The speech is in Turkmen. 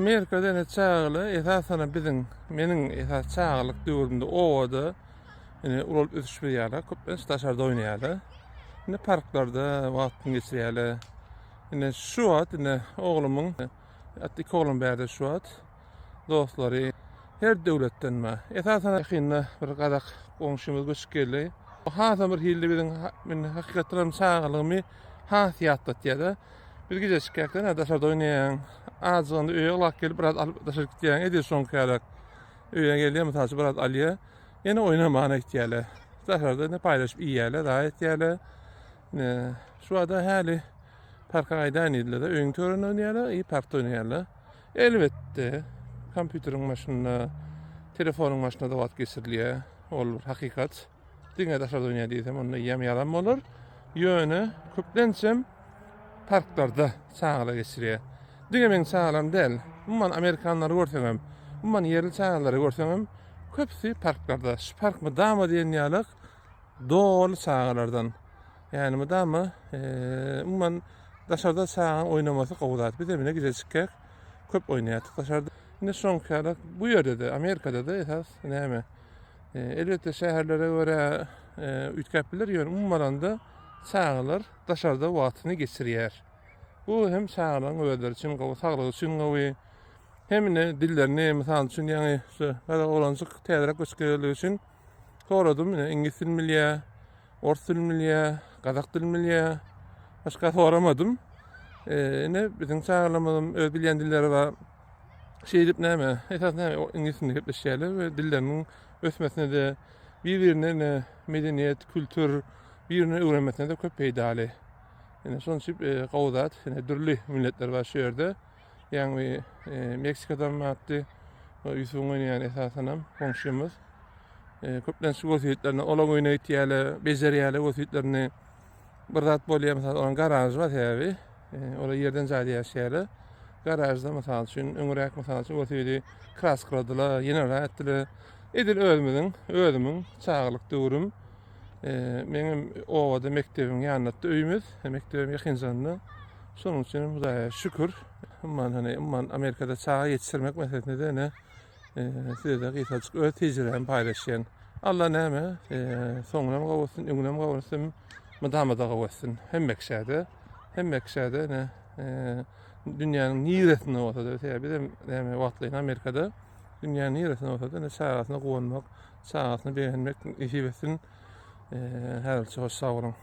Amerikada ene çagalar esasanam biziň meniň esas çagalyk döwrümde obada ene ulalyp ösüşip ýaly köplenç daşarda oýnaýarlar. Ine parklarda wagtyny geçirýärler. Ine şu wagt ine oglumyň hatda iki oglum bärde şu wagt dostlary her döwletden bar. Esasan ýakynda bir gazak goňşymyz göçüp geldi. Hasam bir hilli biziň men hakykatdan hem çagalygymy has ýatlatýar-da. Biz gije çykýarka nä daşarda oýnaýaň. Azjygynda öýe ylgap gelip biraz alyp daşary gitýäň. Edil şoňky ýaly. Öýe gelýär mysal üçin biraz alýar. Ýene oýnamana gitýärler. Daşarda ine paýlaşyp iýýärler, zaýa etýärler. Ine şu wada häli parka gaýdaýyn diýdiler-de, öýüň töründe oýnaýarlar, i parkda oýnaýarlar. Elbetde, kompýuteriň başynda, telefonyň başynda-da wagt geçirilýär. Ol bir hakykat. Diňe daşarda oýnaýar diýsem, onda eýýäm ýalan bolar. Ýöne köplençem parklarda çagalar geçirýär. Diňe meň çagalarym däl, umuman amerikanlary görseňem, umuman ýerli çagalary görseňem, köpüsi parklarda. Şu park mydama diýen ýaly doly çagalardan. Ýagny mydama umuman daşarda çagaň oýnamasy gowy zat. Biz hem ine gije çykýak, köp oýnaýardyk daşarda. Indi şoňky ýaly bu ýerde-de, Amerikada-da esas näme? Elbetde şäherlere görä üýtgäp biler, ýöne umuman alanda çagalar daşarda wagtyny geçirýär. Bu hem çagalaryň özleri üçin gowy, saglygy üçin gowy. Hem ine dillerini, mysal üçin, ýaňy şu gazak oglanjyk täzeräk göçüp gelenligi üçin soradym, ine iňlis dilini bilýär, ors dilini bilýär, gazak dilini bilýär. Başga soramadym. Ine biziň çagalarymyzyň öz bilýän dilleri bar. Şeýdip näme, esas näme, iňlis dilinde gepleşýärler we dilleriniň ösmesine-de, bir-birine ine medeniýet, kültür birini öwrenmesine-de köp peýdaly. Ine şonuň üçin e, gowy zat. Ine dürli milletler bar şu ýerde. Ýagny e, Meksikadan bardy. Ýusubyň oýnaýan esasanam goňşymyz. E, köplenç welosipedlerini olaň öýüne gitýärler, bejerýärler welosipedlerini. Bir zat bolýar, mysal, onuň garažy bar sebäbi. Olar ýerden jaýda ýaşaýarlar. Garažda mysal üçin, öňräk mysal üçin welosipedi kraskladylar, ýene etdiler. Edil özümiziň, özümiň çagalyk döwrüm. Meňem obada mekdebiň ýanynda öýümiz, mekdebem ýakynjagynda. Şonuň üçin hem Hudaýa şükür. Umuman hani, umuman Amerikada çaga ýetişdirmek meselesinde de ine size-de gysgajyk öz tejribämi paýlaşýan. Alla näme, soňunam gowy etsin, öňünem gowy etsin, mydama-da gowy etsin. Hemme kişä-de, hemme kişä-de ine dünýäniň niresinde bolsa-da, sebäbi bizem näme wagtlaýyn Amerikada dünýäniň niresinde bolsa-da ine çagasyna guwanmak, çagasyna begenmek nesip etsin. Häzirçe hoş sag boluň.